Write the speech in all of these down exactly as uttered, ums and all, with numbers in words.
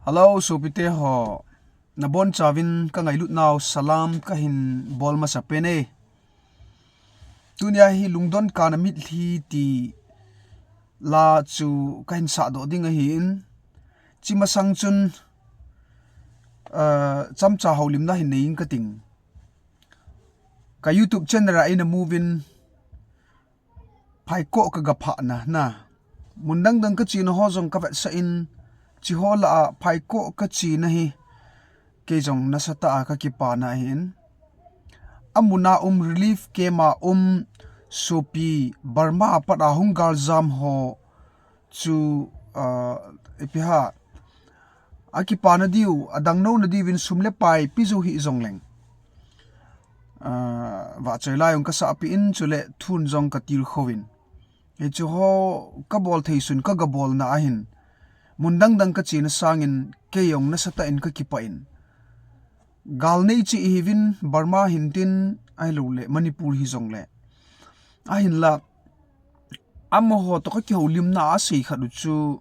Hello, sopite ho. Nabonchauvin kangailut nau salam kahin bol masa peh e. Tunia hi lungdon kana mitlhi ti la chu kahin sahdoh ding ahin. Chi masang chun, ah, chomcha houlimna hin nei inge kating. Ka YouTube channel a eina mu uvin, phaikhoh kagaphah na, na. Mun dang dang kachena ho jong kavetsah in, chi ho lah a phaikhoh kachena hi, kei jong nasatah a kakipah na ahin. Amun a um relief camp a um sopi Burma a pat a hung galjam ho chu, ah, ipi ham, akipana diu, adang nom na diuvin sum le pai pe jou hih jongleng, ah, vahchoi la jong kasahpeh in, chule thu jong katilkhou in. Hichu ho kabol thei sun kagabolna ahin. Mun dang dang kachena sangin kei jong nasatah in kakipah in. Gal nei cheh ihiuvin, Burma hintin, ahilouleh Manipur hijongleh. Ahinlah, amaho toh kakihoulimna a asei khat u chu,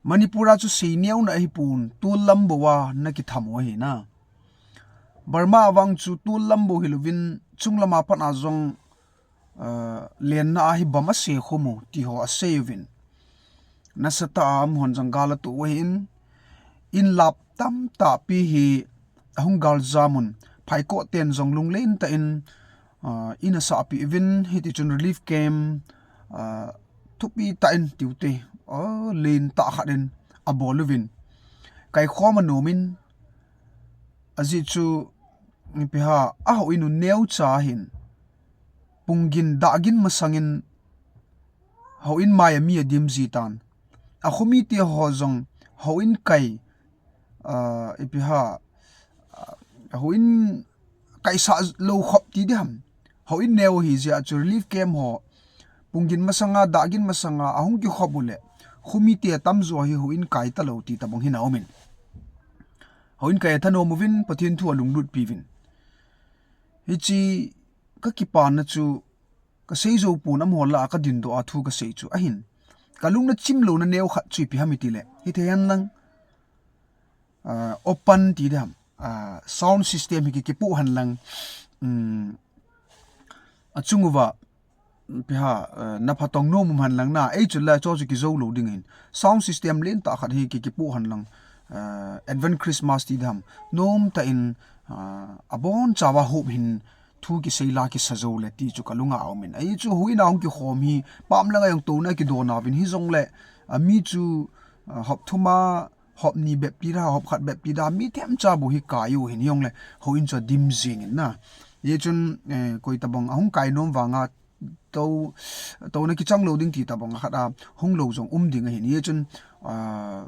Manipur a chu seineo na ahipon, tol lam bou a nakitham u ahi na. Burma a vang chu tol lam bou hilouvin, chunglam a pat a jong, ah, lenna a hi bomb asei khum u, ti ho asei uvin. Nasatah a amahon jong gal ato u ahin, in lap tamtah pi hi ahung galjam un, phaikhoh ten jong lunglen tah in, ah, in asahpeh uvin, hiti chun relief camp, ah, thupi tah in tiute, ah, lentah khat in abol uvin. Kaikhom anom in, ajeh chu, ipi ham, ahouin u neocha ahin. Pung gin, dah gin masangin, houin mai a mi adim ji tan. Akho mite ho jong, houin kai, ah, ipi ham, ah, houin kaisah lou khop ti ding ham. Houin neo ahi jeh a chu relief camp ho, pung gin masanga, dah gin masanga, ahung kikhop uleh, kho mite atamjo hi houin kai talou ti tobang hin aumin. Houin kai athanom uvin, Pathen thu alunglut pi uvin. Hiche kakipana chu, kasei jou pon amaho lah a kadindoh a thu kasei chu ahin. Kalungna chimlouna neo khat chu ipi ham itileh, hithei hen lang, ah, open ti ding ham, ah, sound system hi ki, kipoh hen lang, um, achung uva, ipi ham, ah, naphatong nom um hen lang na, ei chu la chu chu kijou lou ding ahin. Sound system lentah khat hi ki, kipoh hen lang, ah, Advent Christmas ti ding ham, nomtah in, ah, abonchauva hop hin thu kisei la kisa jou le ti chu kalunga aumin. Ajeh chu houin a hung kikhom hi, pam langa jong touna kidona uvin hijongleh, ami chu, ah, hop thum a, hop ni bep ti ding ham, hop khat bep ti ding ham, mi themcha bou hi kai u ahin hijongleh, houin chu adim jing in na. Hijeh chun, eh, koi tobang ahung kai nom vanga tou, touna kichang lou ding ti tobang khat a hung lou jong um ding ahin. Hijeh chun, ah,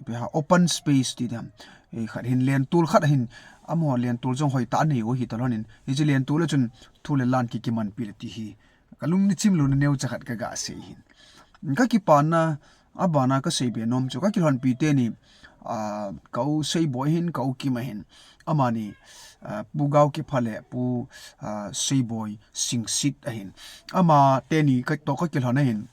ipi ham, open space ti ding ham. Eh, khat hin lentol khat ahin, amaho lentol jong hoitah anei u ahi talhon in. Hiche lentol a chun thu le la ki, kimanpi le ti hi. Kalungna chimlouna neocha khat kaga sei hin. Kakipana, abana kasei be nom chu, kakilhonpi teni, ah, ka u Seiboi ahin, ka u Kim ahin. Amani, ah, Pu Gaokipha le Pu, ah, Seiboi Singsit ahin. Ama teni ka, toh kakilhon ahin.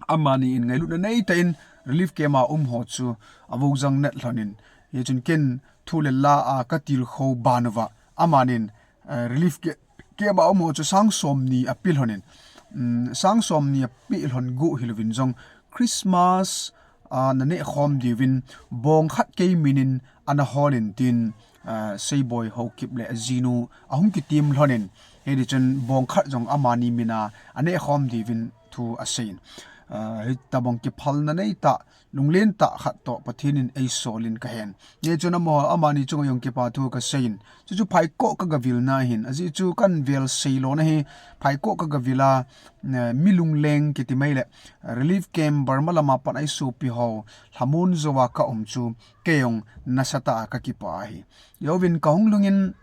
Amani in ngailutna neitah in relief camp a um ho chu avou jang nat lhon in. Hijeh chun ken thu le la a katilkhou ban uva, amanin, eh, relief ca-, camp a um ho chu sang somni ape lhon in. Um, sang somni ape lhon gu hilouvin jong Christmas, ah, naneh khom diuvin bong khat kei min in ana hol in tin, ah, Seiboi Haokip le ajinu ahung kitem lhon in. Hiti chun bong khat jong amani min a aneh khom diuvin thu asei in. Ah, hitobang kiphalna neitah, lunglen tah khat toh Pathen in eisol in kahen. Hijeh chun amaho, amani chunga jong kipa thu kasei in. Chuchu phaikhoh kagavilna ahin. Ajeh chu kahin vel seilona hi phaikhoh kagavil a, eh, mi lungleng kiti mai le, relief camp Burma lama pat a isopi ho lhamon jouva ka um chu kei jong nasatah a kakipah ahi. Jouvin kahung lhung in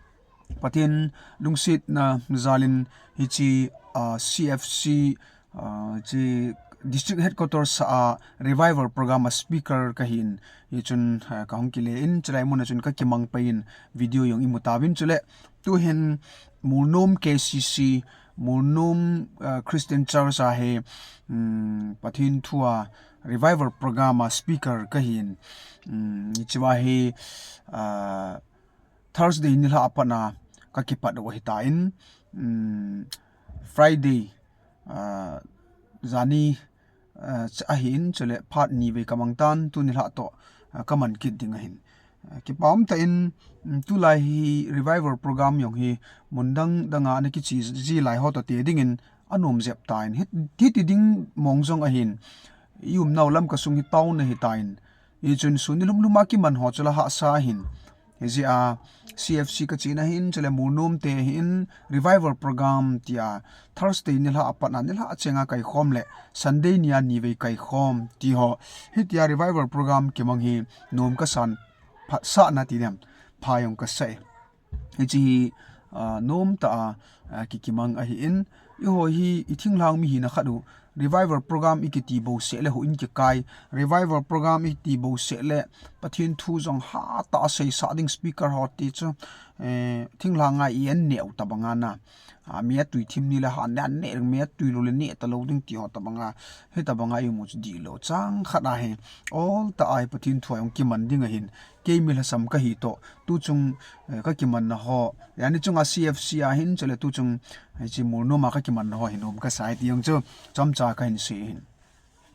Pathen lungsetna jal in hiche, ah, C F C, ah, hiche District Headquarters a Revival Program a speaker kahin, hichun, ah, kahung kile in, chulai mun a chun kakimang pai in video jong imu tauvin chule. Tuhin Molnom K C C, Molnom, ah, Christian Church a hi, um, Pathen thu a, Revival Program a speaker kahin, um, hichea hi, uh, Thursday nilhah a pat a kakipat u ahitan, um, Friday, uh, jani, uh, ahin, chule phat nivei kamang tan, tuni nilhah toh, uh, kaman kit ding ahin. Uh, kipa um tah in, um, tulai hi Revival Program jong hi mun dang dang a ana kiche ji lai ho toh te dingin anom jep tan. Hiti ding mong jong ahin, i umnau Lamka sung hi town ahitan. Hichun sun nilum lum a kiman ho chu la hahsa ahin. Hijeh a C F C kachena hin, chule Molnom te hin, Revival Program tia Thursday nilhah a pat a nilhah chenga kaikhom le Sunday nia nivei kaikhom ti ho. Hitia Revival Program kimang hi nom kasan phatsahna ti dem, pha jong kasa e. Hiche hi, ah, nom tah a, ah, kikimang ahin, eiho hi i thinglhang mi hina khat u, Revival Program i kiti bouseh le houin kikai, Revival Program i kiti bouseh le Pathen thu jong hatah a seisah ding speaker ho ti chu, eh, thinglhang a i en neh u tabang a na. Ah, mi atui thim ni le ha neh, neh, mi atui lou le neh talou ding ti ho tabang a, hitabang a i um u chu dihlou. Chang khat a hi, ol tah a hi Pathen thu a jong kiman ding ahin, kei mi lhasam kahi toh, tuchung, eh, kakimanna ho, jani chunga C F C a hin, chule tuchung, eh, hiche Molnom a kakimanna ho hi nom kasa e ti jong chu, chomcha kahin sei ahin.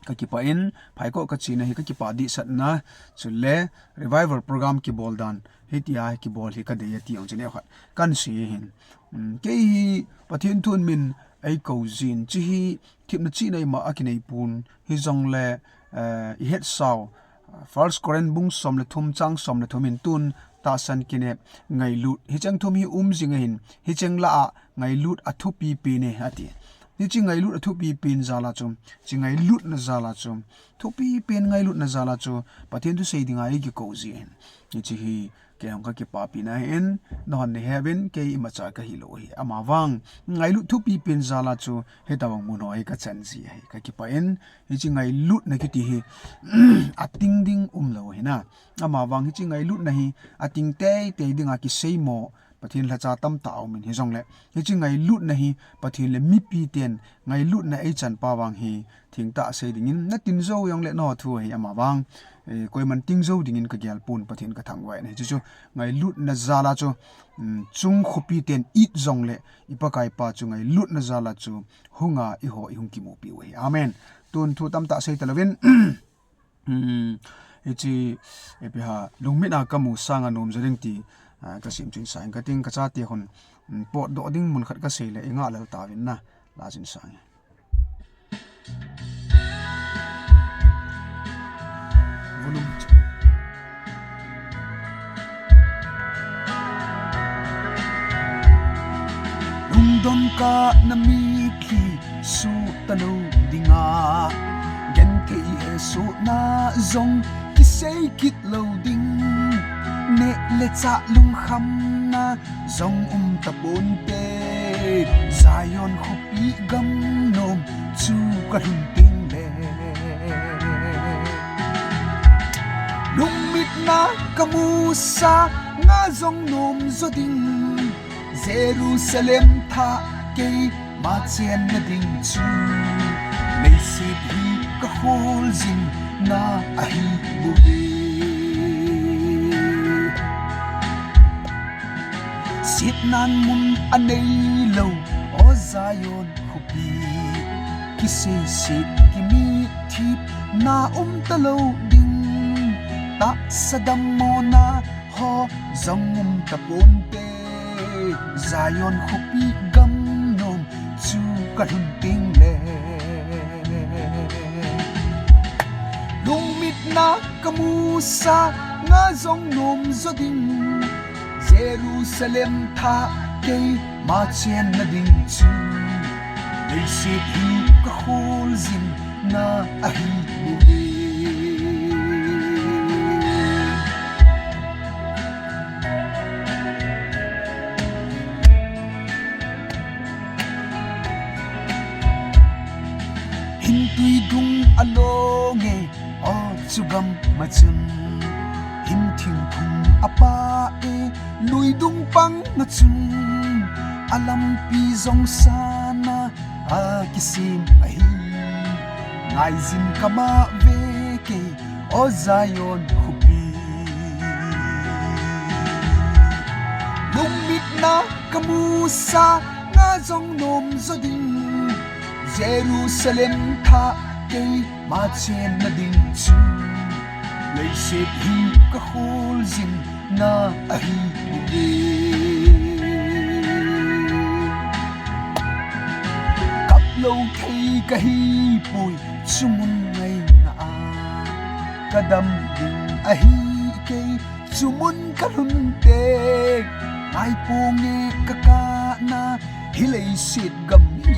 Kakipah in, Phaikot kachena hi kakipah dehset na, chule Revival Program kibol dan, hitia kibol hi kadei e ti jong chu neokhat kahin sei ahin. Um, kei hi Pathen thun min eikou jin, hiche hi themna chihna ima a kinei pon, hijongle, eh, i hetsau, First Corinth bung som le thum chang som le thum in tun tahsan kinep ngailut. Hicheng thum hi um jing ahin, hicheng lah a ngailut athupi pen e ati. Hiche ngailut athupi pen jal a chu, hiche ngailutna jal a chu, thupi pen ngailutna jal a chu, Pathen thusei dinga i kikou ji ahin. Hiche hi Kei jong kakipapi na ahin, nahon nahe uvin, kei imacha kahilou ahi. Amavang, ngailut thupi pen jal a chu, hitabang mun ho hi kachan ji ahi. Kakipah in, hiche ngailutna kiti hi, ating ding umlou ahi na. Amavang hiche ngailutna hi, ating teitei dinga kiseimo, Pathen lhacha tamtah aumin hijongle. Hiche ngailutna hi, Pathen le mipi ten, ngailutna eichan pa vang hi, thengtah a sei dingin, nating jou jongle naho thu ahi amavang, eh, koiman ting jou dingin kagel pon Pathen kathangvah in ahi. Chuchu ngailutna jal a chu, um, chung khopi ten it jongle, i Pakai pa chu ngailutna jal a chu hunga eiho eihung kimupi u ahi. Amen. Tun thu tamtah sei talouvin, um, hiche, eh, ipi ham, lungmit a kamu sanga nom jo ding ti, ah, kasim chun sa in kating kachate hon, um, potdoh ding mun khat kasei le, ingah lel tauvin na, la chun sa in. Volume. Lungdon kah na mitlhi suh talou dinga, genthei hesohna jong kisei kit lou ding. Neh le chah lungkhamna jong um taponte, Zion khopi gam nom chu kalhun tengle. Lungmit na kamu sanga jong nom jo ding, Jerusalem thah keima chenna ding chu, leiset hi kakholjin na ahi bouve. Setnan mun aneilou, O Zion khopi, kiseiset kimithipna um talou ding, tahsa dammona ho jong um taponte, Zion khopi gam nom chu kalhun tengle. Lungmit na kamu sanga jong nom jo ding, Jerusalem thah keima chenna ding chu, leiset hi kakholjin na ahi bouve. Hintui dung along e, O chu gam ma chun, hin thingphung apah e, lui dung pang ma chun, alampi jong sana akisem ahi. Ngaijin kama ve kei, O Zion khopi. Lungmitna kamusa, nga jong nom jo ding. Jerusalem thah keima chenna ding chu, leiset hi kakholjin na ahi bouve. Kaplou thei kahipoi, chumun ngaina a kadam ding ahi kei, chumun kalhun teng. Ngaiponge kakahna, hi leiset gam hi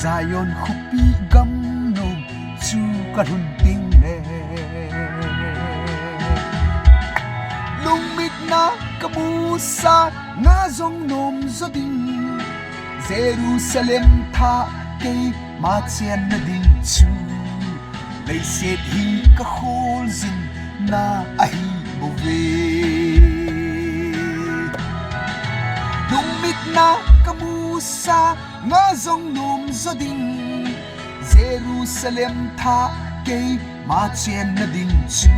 Zion khopi gam nom chu kalhun tengle. Lungmitna kamusa, nga jong nom jo ding. Jerusalem thah keima chenna ding chu, leiset hi kakholjin na ahi bouve. Lungmitna kamusa, nga jong nom jo ding. Jerusalem thah keima chenna ding chu,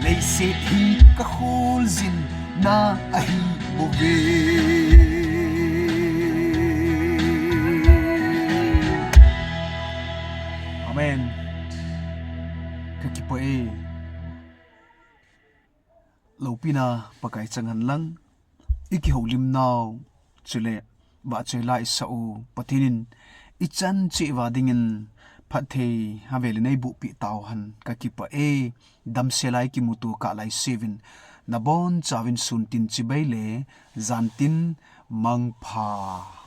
leiset hi kakholjin na ahi bouve. Amen. Kakipah e. Loupina Pakai chang hen lang, ikihoulimnau chule vahchoi la isah u Pathen in ichan cheh uva dingin phatthei avel in eibohpeh tauhen. Kakipah e. Damsel a ikimuto kah laisevin, nabonchauvin sun tin chibai le jan tin mangpha.